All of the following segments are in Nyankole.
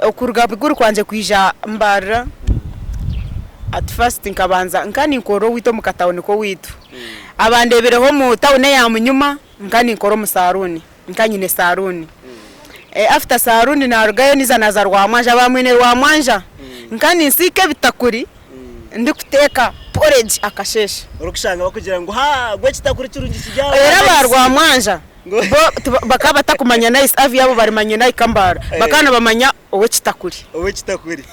Okuruga Biguri kwangye kwija Mbarara, at first nkabanza nka ninkorera owaitu omu katawuni k'owaitu. Abandeebireho omu tawuni eya Munyuma nka ninkora omu saruuni, nka nyine saruuni. After saruuni narugayo niiza naaza Rwamwanja, aba mwine Rwamwanja nka ninsiika ebitakuri ndikuteeka porridge akasheeshe. Orikushanga bakugira ngu haa gwe ekitakuri kirungi kiri aha Era aba Rwamwanja bo bakaba batakumanya Nice Avia bo barimanya Nike Mbarara, bakaba nibamanya ow'ekitakuri. Ow'ekitakuri.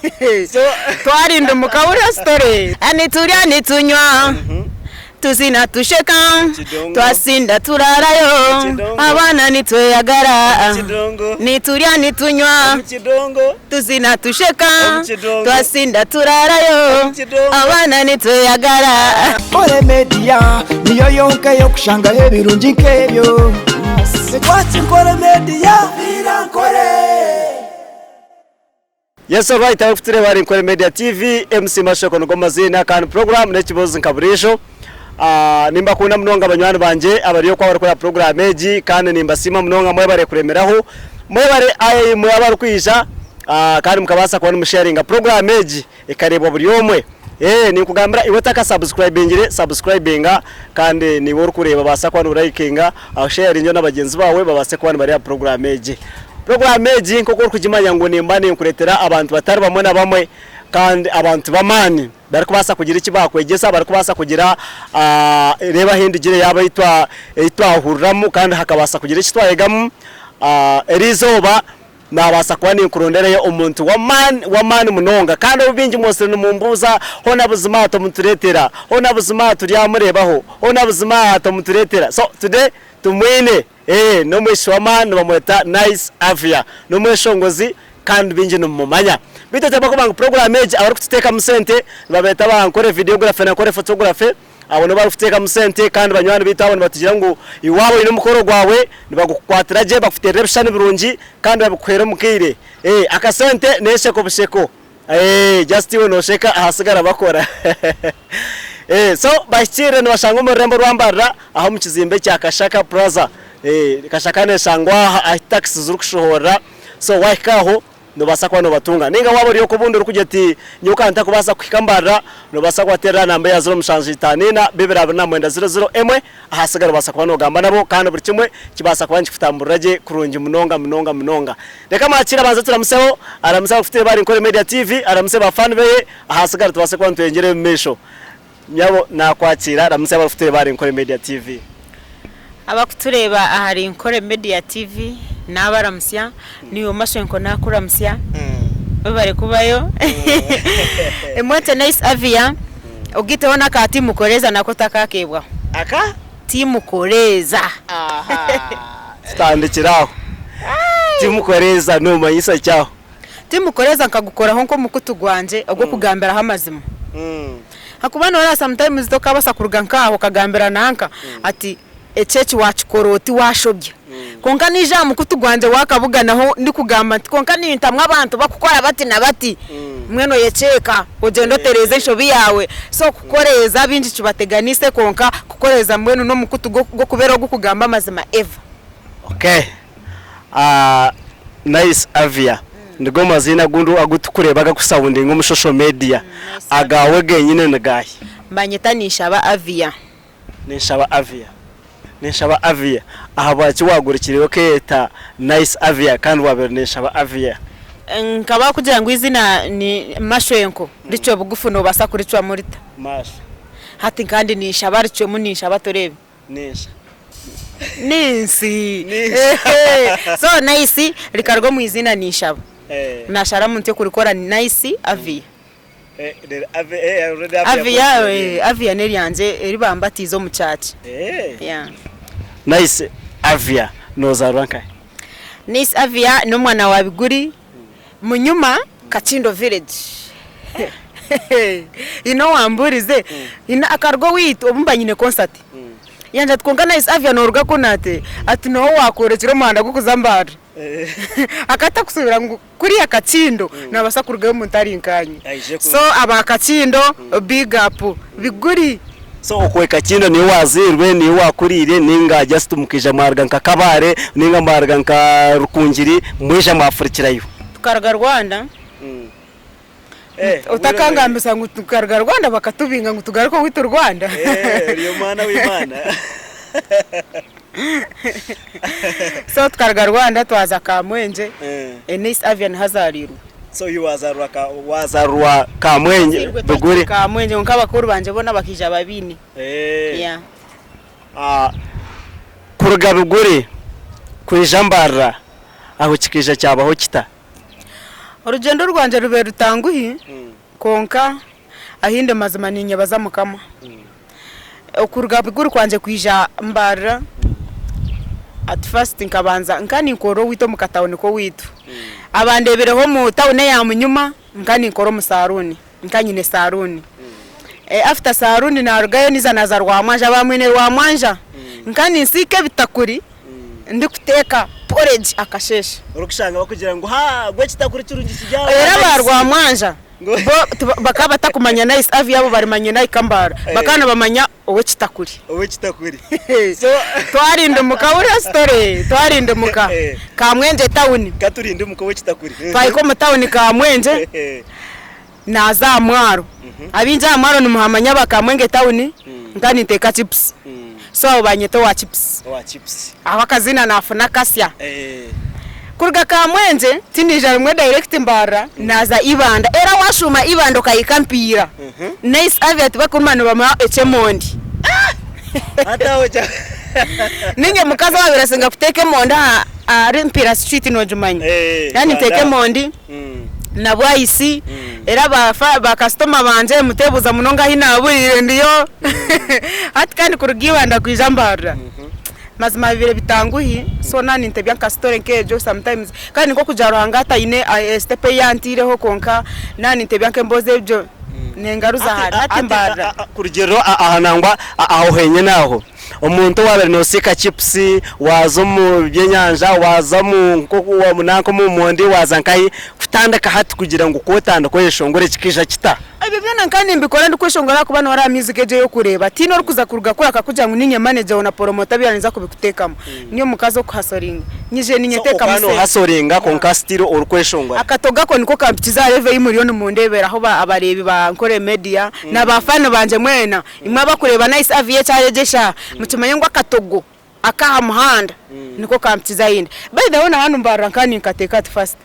Twarinda omu kahurira story. Niturya nitunywa tuzina tusheka twasinda turarayo abaana nitweyagara niturya nitunywa tuzina tusheka twasinda turarayo abaana nitweyagara. Nkore Media niyo yonka ey'okushangaho ebirungi nk'ebyo. Watch Nkore Media. Nkore. Yes alright abarikutureeba ahari Nkore Media TV, MC Mashoko nigo maziina kandi program n'ekibuuzo nka buriijo. Ah, nimbakunda munonga banywani bangye abari okwo abarikureeba program egi kandi nimbasiima munonga mwebare kuremeraho. Mwebare aye imwe abarikwija ah, kandi mukabaasa kuba nimusharinga program egi ekareebwa buri omwe. Eeh ninkugambira iwe otaka subscribingire subscribinga kandi niiwe orikureeba baasa kuba nolikinga osheyaringye nabagyenzi baawe babaase kuba nibareeba program egi. Program egi nkoku orikugimanya ngu nimba ninkureetera abantu batari bamwe na bamwe kandi abantu b'amaani barikubaasa kugira eki baakwegyesa barikubaasa kugira reeba ahu endigire yaaba ei twahuriramu kandi hakabaasa kugira eki twayegamu. Eriizooba Naabaasa kuba ninkuronderayo omuntu w'amaani, w'amaani munonga. Kandi obu baingi mwosire nimumbuuza, hoona buzima tomutureetera, hoona buzima turyamureebaho, hoona buzima tomutureetera. So, today tumwine. Ee, n'omwishiki w'amaani nibamweta Nice Avia. N'omweshongozi kandi baingi nimumumanya. Beitu oteekwa kuba ngu puroguraamu egi abarikututeekamu sente nibabeeta ba Nkore Videography na Nkore Photography. Abo nibo barikuteekamu sente kandi banywani baitu abo nibatugira ngu iwe waaba oine omukoro gwawe nibagukukwatira gye bakuteerera ebishushani birungi kandi babikuheera omu kaire. Akasente n'esheko busheko. Just iwe noosheka ahasigara bakora. So bahikiirire nibashangwa omu rurembo rwa Mbarara aha omu kizimbe kya Kashaka Plaza. Kashaka neeshangwa aha ahu takisi zirikushohorera so waahika aho Nobaasa kuba nobatunga. Nainga waaba ori okwo obundi orikugira oti, Nyowe ka ntakubaasa kuhika Mbarara, nobaasa kubateerera aha namba ya 0754 229 001, ahasigara obaasa kuba nogamba nabo kandi buri kimwe kibaasa kuba nikikutamburira gye kurungi munonga munonga munonga. Reka mwakiire abanze turamuseho, aramuse abarikutureeba ahari Nkore Media TV, aramuse ba fan beye, ahasigara tubaase kuba nitweyongyera omu maisho. Nyabo nakwakiira, ramutsya abarikutureeba ahari Nkore Media TV. Abakutureeba ahari Nkore Media TV nabaramutsya, naiwe Mashwenko nakuramutsya, webare kubayo. Emwete Nice Avia, ogaiteho n'aka Team Koreeza nako otakakeebwaho. Aka? Team Koreeza. Tutandikire aho. Team Koreeza nomanyisa ki aho? Timukoreeza nkagukoraho nk'omukutu gwangye ogw'okugambiraho amazima. Ahakuba noreeba sometimes tokabaasa kuruga nk'aho okagambira nanka ati eki eki wakikora oti washobya. Kwonka naija aha mukutu gwangye wakabuganaho ndikugamba nti kwonka nintamwa abantu bakukora bati na bati, mbwenu oyekyeka ogyende otereeze enshobi yaawe. So kukoreeza abaingi kibateganiise kwonka kukoreeza mbwenu n'omukutu gw'okubeera ogukugamba amazima ever. Okay. Nice Avia nigo maziina agundi agu tukureeba agakusawundinga omu social media, agaawe genyine ni gaahi? Banyeta Ninshaba Avia. Ninshaba Avia. Ninshaba Avia. Ahabwaki waagurukire okeeyeta Nice Avia kandi waabaire Ninshaba Avia? Nkaba kugira ngu eizina ni Mashwenko ricwe bugufu noobaasa kuricwamu rita? Masha. Hati kandi Ninshaba ricwemu Ninshaba toreebe. Ninsa. Ninsi. Ninsa. So Nice rikaruga omu iziina Ninshaba. Nasharamu ntyo kurikora Nice Avia. Avia Avia n'eryangye eri bambatiize omu church. Yeah. Nice Avia nozaarwa nkahi? Nice Avia n'omwana wa Biguri Munyuma Kakindo village. Haine owamburize haine akaruga owaitu obu mba nyine concert yangira ati kwonka Nice Avia noruga kunu ati ati noha owakworekire omuhanda gw'okuza Mbarara akaba atakusuubira ngu kuriya Kakindo nabaasa kurugayo omuntu ari nkaanye so aba Kakindo big up Biguri. So okwe Kakindo niyo wazairwe, niyo wakuriire ninga just mukaija mwaruga nka Kabale ninga mwaruga nka Rukungiri mwaija mwafurukirayo? Tukaruga Rwanda. Otakangambisa ngu tukaruga Rwanda bakatubinga ngu tugaruke owaitu Rwanda. Ori omwana w'Imana. So tukaruga Rwanda twaza Kamwengye, Eunice Avia niho azaariirwe. So iwe wazaarwa ka wazaarwa Kamwengye Biguri. Kamwengye kwonka bakuru bangye boona bakaija babiine. Yeah. Kuruga Biguri kwija Mbarara aho kikaija kyabaho kita? Orugyendo rwangye rubaire rutanguhi kwonka ahindi mazima ninyebaza Mukama. Okuruga Biguri kwangye kwija Mbarara, at first nkabanza nka ninkora owaitu omu katawuni k'owaitu. Abandeebireho omu tawuni eya Munyuma nka ninkora omu saruuni, nka nyine saruuni. After saruuni narugayo niiza naaza Rwamwanja, aba mwine Rwamwanja nka ninsiika ebitakuri. Ndikuteeka porridge akasheeshe. Orikushanga bakugira ngu haa gwe ekitakuri kirungi kiri aha Era aba Rwamwanja bo bakaba batakumanya Nice Avi yaabo barimanya Nike Mbarara bakaba nibamanya ow'ekitakuri. Ow'ekitakuri. Twarindimuka hurira story twarindimuka Kamwengye town. Katurindimuka ow'ekitakuri. Twahika omu town Kamwengye naaza aha mwaro. Abaingi aha mwaro nimuhamanya aba Kamwenge town nka ninteeka chips. So aho banyeta owa chips. Owa chips. Aho akazina nafuna akasya. Kuruga Kamwengye tinaija rimwe direct Mbarara naaza Ibanda. Era washuuma Ibanda okahika Mpiira, Nice Avia tibakuruma nibamuha eky'emondi. Hati aho kya. Niinye mukazi owaabaire asinga kuteeka emondi ahari Mpiira street noogimanya. Naaba ninteeka emondi. Na bwayisi era ba kasitoma bangye mutebuuza munonga ahi naaburiire ndiyo hati kandi kuruga Ibanda kwija Mbarara mazima bibaire bitanguhi so naaba nintebya nka story nk'egyo sometimes kandi nikwo kugira Ruhanga ataine step ei yantaireho kwonka naaba nintebya nk'emboozi egyo nengaruza hare hati Mbarara. Kurugiirira aha nangwa aho henyine aho Omuntu owaabaire noosiika chipusi, waaza omu by'enyanja, waaza omu nk'oku nanka omu mondi, waaza nkahi, kutandika hati kugira ngu ku otandika oyeshongore kikaija kita? Ebyo byona nka nimbikora ndikweshongora ahakuba noreeba music egyo ey'okureeba. Tihaine orikuza kuruga kuri akakugira ngu niinye manager waawe na promoter byona ninza kubikuteekamu. Ni omukazi okuhasoringa. Nyije niinye So teekamu okaba sente. noohasoringa kwonka still orikweshongora? Akatogo ako niko kampikize aha level ei muriyo nimundeeberaho abareebi ba Nkore Media na ba fan bangye mwena. Imwe abakureeba Nice Avia eki ayegyesa aha, mukimanye ngu akatogo ak'aha muhanda niko kampikize ahi ndi. By the way na hanu mbarira nka ninkateeka at first.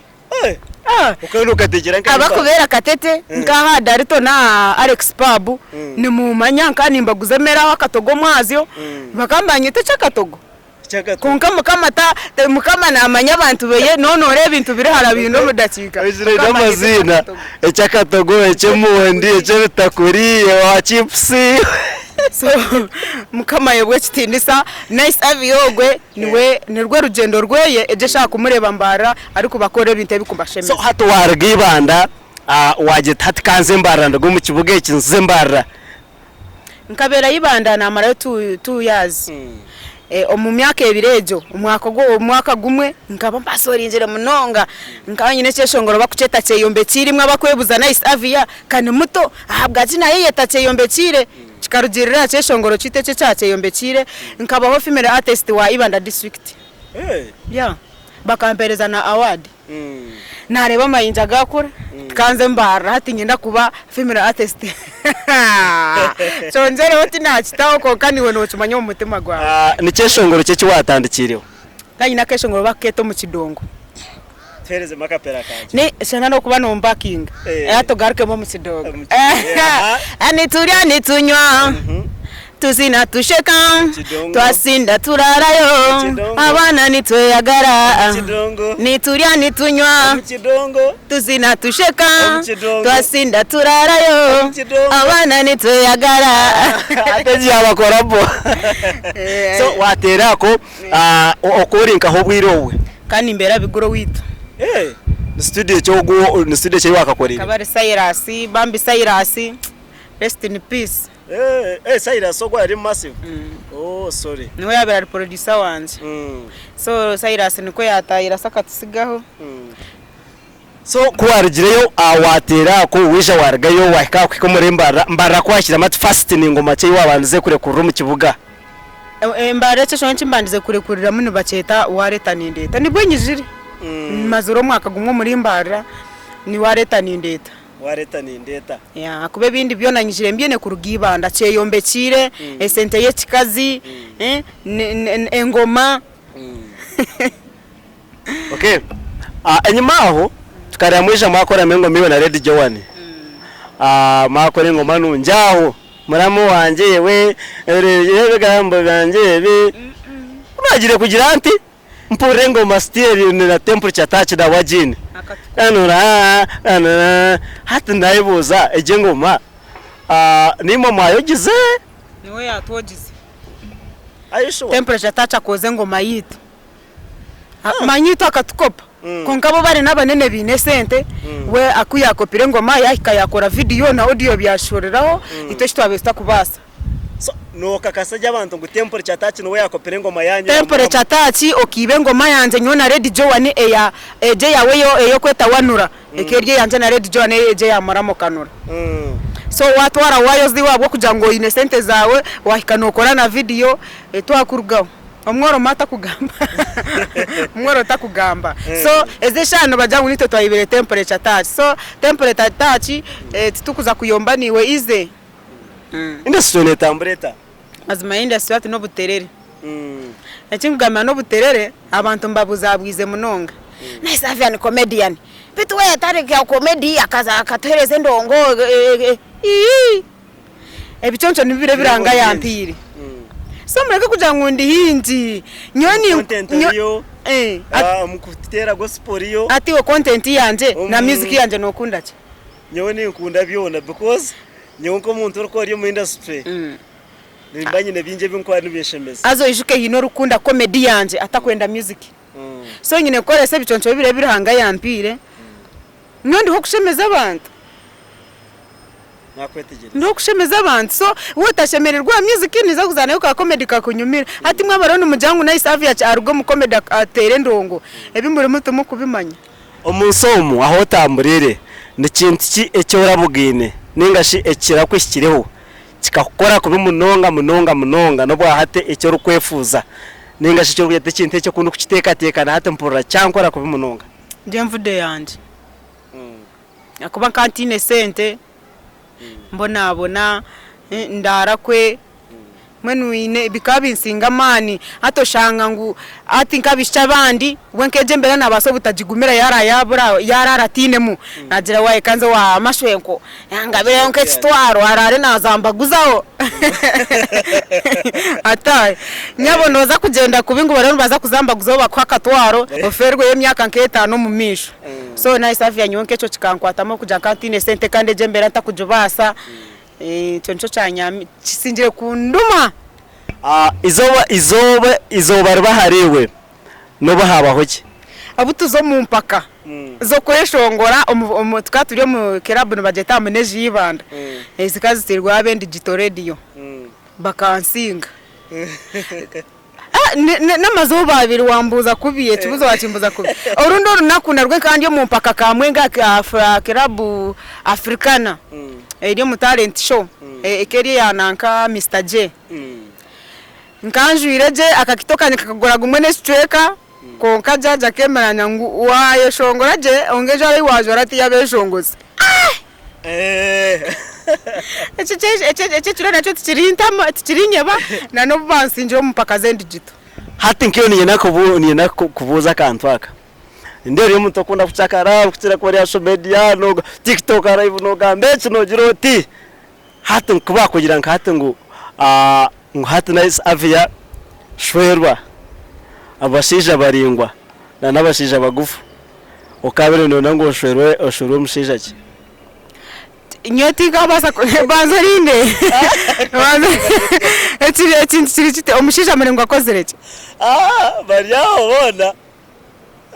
Ah, Okaba okatekyera nka abakubeera Katete nk'aha Darito n'aha Alex Pub nimumanya nka nimbaguza emere aho akatogo omwazyo bakaba nibanyeta eky'akatogo. Kwonka Mukama ta, Mukama naamanya abantu beye, noonoora ebintu biri hara biine omu dakiika. Oizire oine amaziina, eky'akatogo, eky'emondi, eky'ebitakuri, owa chipusi. So Mukama aheebwe ekitiinisa. Nice Avia ogwe niwe nirwo rugyendo rweye, egyo eshaaha kumureeba Mbarara arikubakora ebintu So ebikubashemeza. hati waaruga Ibanda, waagira oti hati ka nze Mbarara nduge omu kibuga eki nze Mbarara. Nkabeera Ibanda naamarayo two years. Omu myaka ebiri egyo, omwaka ogwo omwaka gumwe nkaba mpasoringire munonga. Nkaba nyine ekyeshongoro bakukyeta Kyeyombekiire imwe abakwebuuza Nice Avia ka ni muto ahabwaki naayeyeta Kyeyombekiire? Kikarugiirira aha kyeshongoro kyaitu ekyo ekya Kyeyombekiire. Nkabaho female artist wa Ibanda district. Yeah, bakampeereza na award. Naareeba amayinja gaakura, tikanze mbarira hati niinyenda kuba female artist. Kyongyereho tinaakitaho kwonka naiwe nookimanya omu mutima gwawe. Ni kyeshongoro ki eki waatandikiireho? Nkaba nyine akeeshongoro bakukeeta omu kidongo. Tuheerezemu akapera kangye. Ni shana n'okuba nombakinga. Hati ogarukemu omu kidongo. Niturya nitunywa. Tuzina tusheka, twasinda turarayo, abaana nitweyagara, niturya nitunywa, tuzina tusheka, twasinda turarayo, abaana nitweyagara. Hati egi yaaba collabo. So wateera ako oku ori nkaha obwire obwe? Ka nimbeera Biguro owaitu. Ni studio ki ogu, ni studio ki ei waakakoreiremu? Akaba ari Silas, bambi Silas, rest in peace. Eh, eh, Silas ogwo ari massive. Oh, sorry. Niwe yabaire ari producer wangye. So Silas nikwo yatahire ase akatusigaho. So ku warugireyo ah, wateera ako waija warugayo wahika aha kuhika omuri Mbarara, Mbarara ku wahikiremu ati first ni ngoma ki ei wabandize kurekurira omu kibuga? Mbarara ekyeshongoro eki mbandize kurekuriramu nibakyeta Wareeta Nindeeta. Nibwo nyijire. Mazire omwaka gumwe omuri Mbarara, ni wareeta nindeeta. Wareeta nindeeta. Yeah, ahakuba ebindi byona nyijire mbyine kuruga Ibanda, kyeyombekiire, esente y'ekikazi, engoma. Okay. Enyima aho tukareeba mwaija mwakoramu engoma iwe na Lady Joan. Mwakora engoma nungi aho. Muramu wangye yewe, ebigambo byangye ebi. Ku naagiire kugira nti, mpurira engoma still eri na temperature touch na wagiine. Anura, anura, hati naayebuuza egyo engoma niimwe mwayogize? Niwe yaatwogize. Are you sure? Temperature touch akooza engoma yaitu. Manya itwe akatukopa kwonka bo bari n'abanene baine esente we ku yaakopire engoma yaahika yaakora vidiyo na odiyo byashuhuriraho itwe eki twabaire tutakubaasa. So nookakasa gye abantu ngu Temperature Touch niwe yaakopire engoma yaanyu ya Temperature Muramu? Touch okaiba engoma yangye nyowe na Lady Joan eya egyo eyaawe ey'okweta Wanura ekaba eri eyangye na Lady Joan egyo eya Muramu okanura. So waatwara waayoza iwe ahabw'okugira ngu oine esente zaawe waahika nookora na vidiyo twakurugaho. Omworo ma takugamba omworo takugamba so ezi eshaaha nibagira ngu nitwe twayibire temperature touch so temperature touch titukuza kuyomba naiwe easy. Industry netambura eta? Mazima industry hati nobuterere ekinkugambira nobuterere abantu mbabuzabwize munonga nice avian comedian beitu we yatandika comedy akatuhereza endongo iyii. Ebiconco nibibiri ebi Ruhanga yampiire. So mureke kugira ngu ndi hingi. Nyowe ni Content nyo- eriyo, Eh, at- omu kuteera gospel yo, ati iwe content yangye na music yangye nokunda ki? nyowe ninkunda byona because nyowe nk'omuntu orikuba ori omu industry nimba nyine bingi ebi nkuba nibinshemeza. Haza oijuke haine orikukunda comedy yangye atakwenda music. So nyine kukoresa ebiconco bibiri ebi Ruhanga yampiire. Nyowe ndiho kushemeza abantu. Nakwetegyereza. Ndiho kushemeza abantu so waaba otashemererwa aha music ninza kuzaanayo ka comedy kakunyumire. Hati imwe abariho nimugira ngu Nice Avia aruge omu comedy ateere endongo, ebi murimu timukubimanya. Omu nsi omu ahu otamburiire, ni kintu ki eki orabugaine nainga shi ekirakuhikireho kikakukora kubi munonga munonga munonga n'obwa hati eki orikwefuuza nainga shi eki orikugira oti ekintu eki oku ndikukiteekateeka na hati mpurira kyankora kubi munonga? Ndi envude yangye. Ahakuba nkaba ntaine sente, mbonabona, ndaara kwe, mbwenu haine bikaba binsinga amaani, hati oshanga ngu hati nk'abaishiki abandi we nk'egyo embeera naabaasa obutagigumira yaaraara yaabura yaaraara atainemu, naagira waaye ka nze owa mashwenko angabireyo nk'ekitwaro araare naazambaguzaho ataahe. Nyabo nooza kugyenda kubi ngu bariyo nibaza kuzambaguzaho bakuhe akatwaro ofeerweyo emyaka nk'etaano omu maisho. So nice Avia nyowe nk'ekyo kikankwatamu kugira nka ntaine sente kandi egyo embeera ntakugibaasa ekyo nikyo kyanyami kisingire kunduma. Izooba izooba izooba riba ahariiwe n'obu haabaho ki? Obu tuza omu mpaka z'okweshongora omu omu tukaba turi omu club nibagyeta Amnesia Ibanda zikaba ziteirweho ab'Endigito Radio bakansinga. N'amazooba abiri wambuuza kubi, ekibuuzo waakimbuuza kubi. Orundi orunaku narwo nkaba ndi omu mpaka Kamwenge aha club Africana eri omu talent show ekaba eri eya nanka Mister J. Nkaba njwaire gye akakito kangye kakagura gumwe n'ekicweka kwonka jaaja akeemeranya ngu waayeshongora gye kwonka enjwara ei waajwara ti ey'abeeshongozi. Eki ekiro nakyo tikirintama tikirinyeba na n'obu bansingira omu mpaka z'endigito. Hati nkaiwe niinyenda kukubuuza akantu aka. Nindeeba ori omuntu okunda kucakara, orikukira kuba ori aha social media, TikTok live noogamba eki noogira oti. Hati ku baakugira nka hati ngu ngu hati Nice Avia shwerwa abashaija baraingwa na n'abashaija bagufu, okaabaire nooyenda ngu oshwerwe oshwerwe mushaija ki? Nyowe tinkabaasa banza orinde ekintu kiri kiti omushaija muraingwa akozire ki? Bari aho boona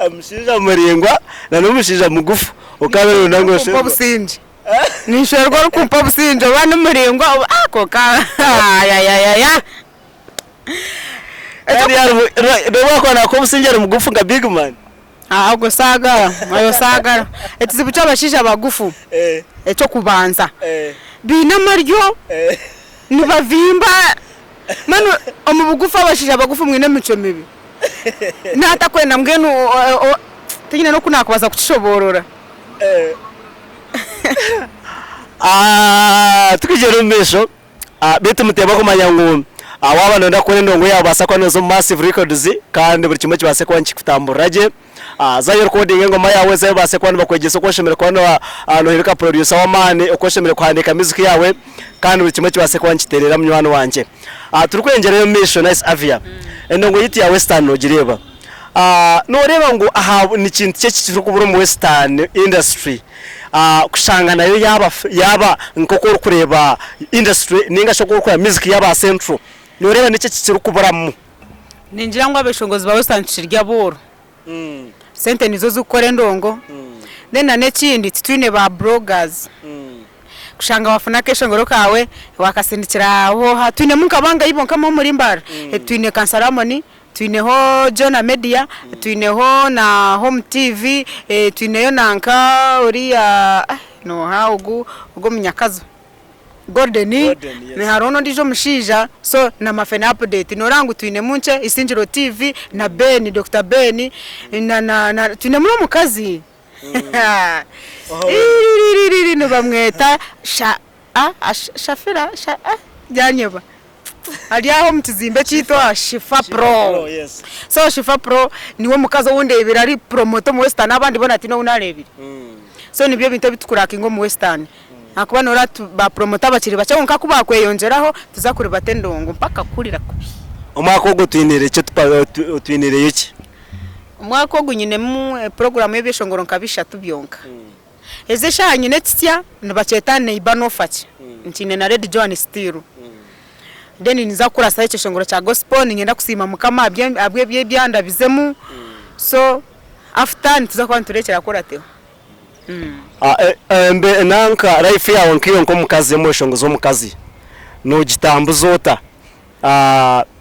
omushaija muraingwa na n'omushaija mugufu okaabaire nooyenda ngu Orikumpa oshwerwe. obusingye ninshwerwa orikumpa obusingye oba nimuraingwa oba kwonka ayayayaya. Kandi n'obu arikuba naakuha obusingye ari mugufu nka big man. Ogwo saagara, oyo saagara. Ekizibu ky'abashaija bagufu eky'okubanza baine amaryo, nibavimba, mbwenu omu bugufu abashaija bagufu mwine emicwe mibi. Naatakwenda mbwenu. Tinyine n'oku naakubaasa kukishoboorora. Tukugyenda omu maisho, beitu muteebwa kumanya ngu waaba nooyenda kukora endongo yaawe obaasa kuba nooza omu Massive Records kandi buri kimwe kibaase kuba nikikutamburira gye. Zayo orikodinga engoma yaawe, zayo babaase kuba nibakwegyesa oku oshemereire kuba noohinduka producer w'amaani, oku oshemereire kuhandiika music yaawe kandi buri kimwe kibaase kuba nikitereera munywani wangye. Turikweyongyerayo omu maisho Nice Avia, endongo yaitu ya Western noogireeba? Nooreeba ngu aha ni kintu ki ekirikubura omu Western industry kushanga nayo yaaba yaaba nk'oku orikureeba industry nainga shi oku orikureeba music y'aba Central, nooreeba niki ekikirikuburamu? Ningira ngu abeshongozi ba Western tukiri abooro. Sente nizo zikukora endongo. Then na n'ekindi titwine ba bloggers. Kushanga wafuna akeshongoro kaawe wakasindikira hooha. Twinemu nka bangahi bonka omuri Mbarara? Twine Kansara Harmony, Twineho Jonah Media, twineho na Home TV, twineyo na nka oriya noha ogu ogu omunyakazo Golden, hariho n'ondiijo omushaija so na Mafene Update noreeba ngu twinemu nkye Isingiro TV na Ben, Dokita Ben na na twinemu n'omukazi nibamweta Shafira byanyeba. Ari aho omu kizimbe kyaitu aha Shifa Pro. So Shifa Pro niwe mukazi ou ndeebire ari promota omu Western abandi boona tihaine ou naareebire. So nibyo ebintu ebi tukurakinga omu Western. Ahakuba nooreeba ba promota bakiri bakye kwonka ku baakweyongyeraho tuza kuribata endongo mpaka kuhurira kubi. Omwaka ogu otwiniire ki otwiniireyo ki? Omwaka ogu nyinemu puroguraamu y'ebyeshongoro nka bishatu byonka. Ezi eshaaha nyine ekitsya nibakyeta Neighbour Nofaki nkiine na Lady Joan Still. Then ninza kukurasaho ekyeshongoro kya gospel niinyenda kusiima mukama ahabw'ebyo ebi andabizemu so after nituza kuba niturekyera kurateho. Nanka life yaawe nkaiwe nk'omukazi omweshongozi w'omukazi nogitambuza ota?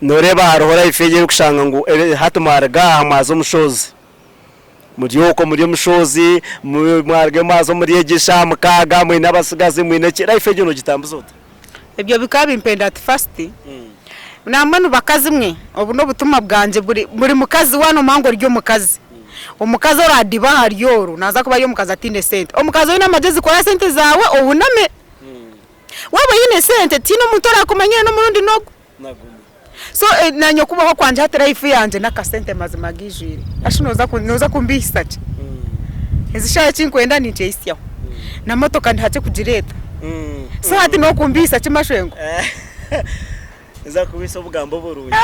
Noreeba hariho life egi erikushanga ngu hati mwaruga aha mwaza omu shows. Muri okwo muri omu shows, mwarugayo mwaza omuri egi eshaaha mukaaga mwine abatsigazi mwine ki, life egyo nogitambuza ota? Ebyo bikaba bimpenda at first, nambwenu bakazi mwe obu nobutumwa bwangye buri buri mukazi waaba nomanya ngu ori omukazi, omukazi oradiba ahari oru naza kuba ari omukazi ataine sente, omukazi oine amagyezi kora sente zaawe ohuname, waaba oine sente tihaine omuntu orakumanyire nomurundi nogu. So nanye okubaho kwangye hati life yangye nakasente mazima gaijwire hashi noza noza kumbiihisa ki? Ezi shaaha ekinkwenda ninkyehisyaho na motoka ndi hakye kugireeta so hati nokumbiihisa ki mashwengo? Nza kukubiihisa obugambo burungi.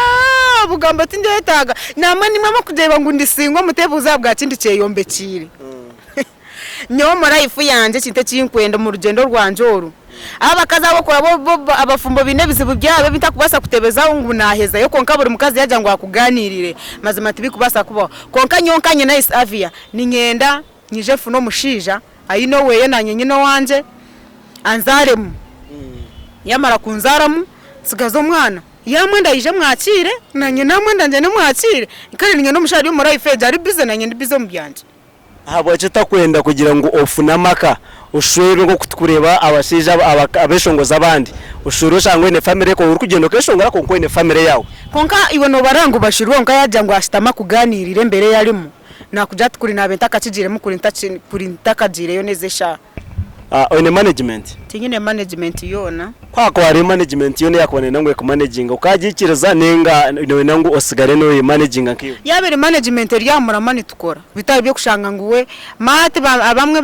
Obugambo tindyetaaga namwe nimwe murikureeba ngu ndi single muteebuuza ahabwaki ndi kyeyombekiire. Nyowe omu life yangye ekintu ekinkwenda omu rugyendo rwangye oru, abakazi abu orikureeba bo abafumbo baine ebizibu byabo ebi ntarikubaasa kutebezaho ngu naahezayo kwonka buri mukazi yaagira ngu akugaaniirire mazima tibikubaasa kubaho. Kwonka nyowe nkanye Nice Avia niinyenda nyije nfune omushaija aine oweye naanye nyine owangye anzaaremu, yaamara kunzaaramu ntsigaze omwana. Yaamwenda aije mwakiire naanye naamwenda ngyende mwakiire kare niinyenda omushaija ari omu life egyo ari busy naanye ndi busy omu byangye. Ahabwaki otakwenda kugira ngu ofune amaka oshwerwe nk'oku turikureeba abashaija abeshongozi abandi? Oshwerwe oshange oine famire kwonka orikugyenda okeshongora kwonka oine famire yaawe. Kwonka iwe noobarora ngu bashirwe kwonka yaagira ngu ashutame akugaaniirire embeera ei arimu, naakugira ati kuri naabe ntakakigiiremu kuri ntakagiireyo n'ezi eshaaha. Oine management? Tinyine management yoona. Ku hakuba hariho management yoona eyakuba neyenda ngu ekumanaginge okagiikiriza ninga noyenda ngu osigare noyemanaginga nkaiwe? Yaaba eri management eri aha muramwa nitukora bitari by'okushanga ngu we maati abamwe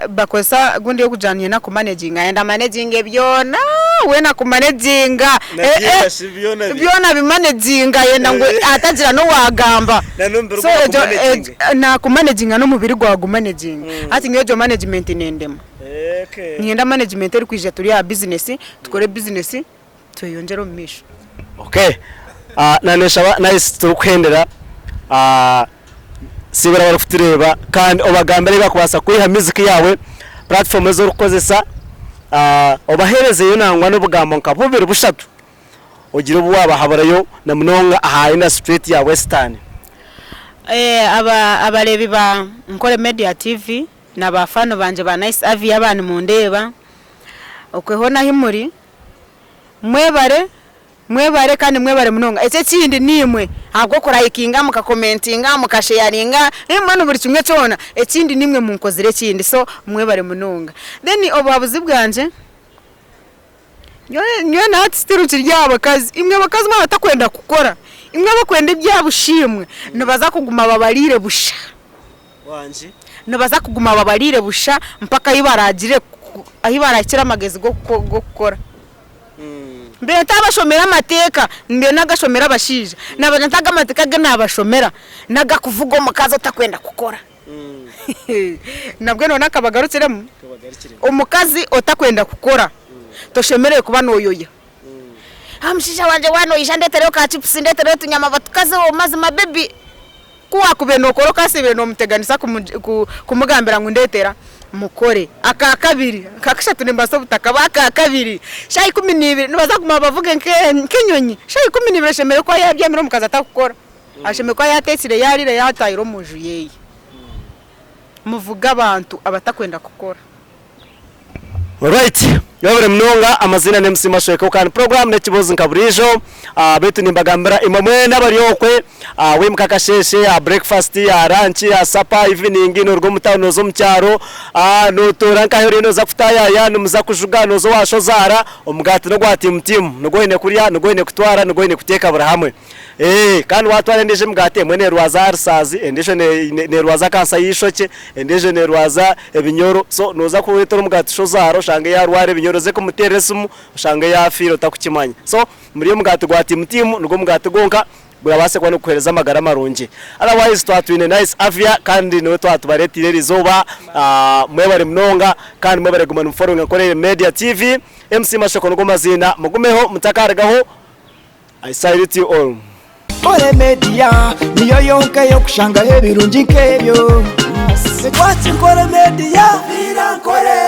bakozesa gundi ey'okugira ngu nakumanaginga ayenda amanaginge byona weena akumanaginga byona abimanaginga ayenda ngu hatagira n'owaagamba so egyo nakumanaginga n'omubiri gwawe agumanaginge hati nyowe egyo management nendema. Niinyenda management erikwija turi aha bizinesi, tukore bizinesi tweyongyere omu maisho. Okay. Naneshaba Nice turikuhendera sibura abarikutureeba kandi obagambire ahu barikubaasa kwiha music yaawe, platform ezi orikukozesa, obaheerezeyo nangwa n'obugambo nka bubiri bushatu ogire obu waabahaburayo na munonga aha industry ya Western. Abareebi ba Nkore Media TV Na ba fan bangye ba Nice Avia aba nimundeeba, okwe hoona ahi muri, mwebare. Mwebare kandi mwebare munonga. Eki ekindi niimwe ahabw'okurayikinga, mukakomentinga, mukasheyaringa, mbwenu buri kimwe kyona, ekindi niimwe munkozire ekindi so mwebare munonga. Then obuhabuzi bwangye, nyowe nyowe na hati still nkiri aha bakazi, imwe bakazi mwe abatakwenda kukora, imwe abakwenda ebya busha imwe, nibaza kuguma babariire busha. Nibaza kuguma babariire busha mpaka ahi baraagire ahi baraahikire amagezi g'okukora. Mbaire ntabashomera amateeka, mbaire nagashomera abashaija. Naabagira nti aga amateeka agu naabashomera n'agakuvuga omukazi otakwenda kukora. Nabwe noona nkabagarukiremu, omukazi otakwenda kukora toshemereire kuba nooyoya. Omushaija wangye waaba noija ndeetereyo ka chipusi, ndeetereyo otunyama batukazeho, mazima baby. Ku waakubaire nookora okaasiibire noomuteganisa kumugambira ngu ndeetera, mukore. Aka kabiri, aka kashatu nimbaasa obutakaba, aka kabiri, shaaha 12 nibaza kuguma bavuge nk'enyonyi, shaaha 12 ashemereire kuba yaabyamire omukazi atarikukora, ashemereire kuba yaateekire, yaariire, yaataahire omu nju yeeye. Muvuge abantu abatakwenda kukora. Alright, webare munonga amaziina ni MC Mashweko kandi program n'ekibuuzo nka buriijo beitu nimbagambira imwe mwena abari okwe wimuka akasheeshe aha breakfast, aha lunch, aha supper, evening noruga omu town noza omu kyaro notoora nkahi oriyo noza kutaayaya nimuza kujuga noza owa shozaara omugaati n'ogwa tiimu tiimu nigwo oine kurya nigwo oine kutwara nigwo oine kuteeka buri hamwe. Kandi waatwara endiijo emigaati emwe neerwaza ulcers, endiijo neerwaza kansa y'eishokye, endiijo neerwaza ebinyoro. So nooza kureetera omugaati shozaara oshange yaarwara ebinyoro oze kumuteerera esimu oshange yaafiire otarikukimanya. So murye omugaati gwa tiimu tiimu nigwo mugaati gwonka gurabaase kuba nigukuheereza amagara marungi. Otherwise twaba twine Nice Avia kandi niwe twaba tubareeteire eriizooba. Mwebare munonga kandi mwebare kuguma nimuforowinga Nkorere Media TV. MC Mashoko nigo maziina. Mugumeho mutakarugaho. I salute you all. Nkore Media niyo yonka ey'okushangaho ebirungi nk'ebyo. Twaki Nkore Media. Nkore.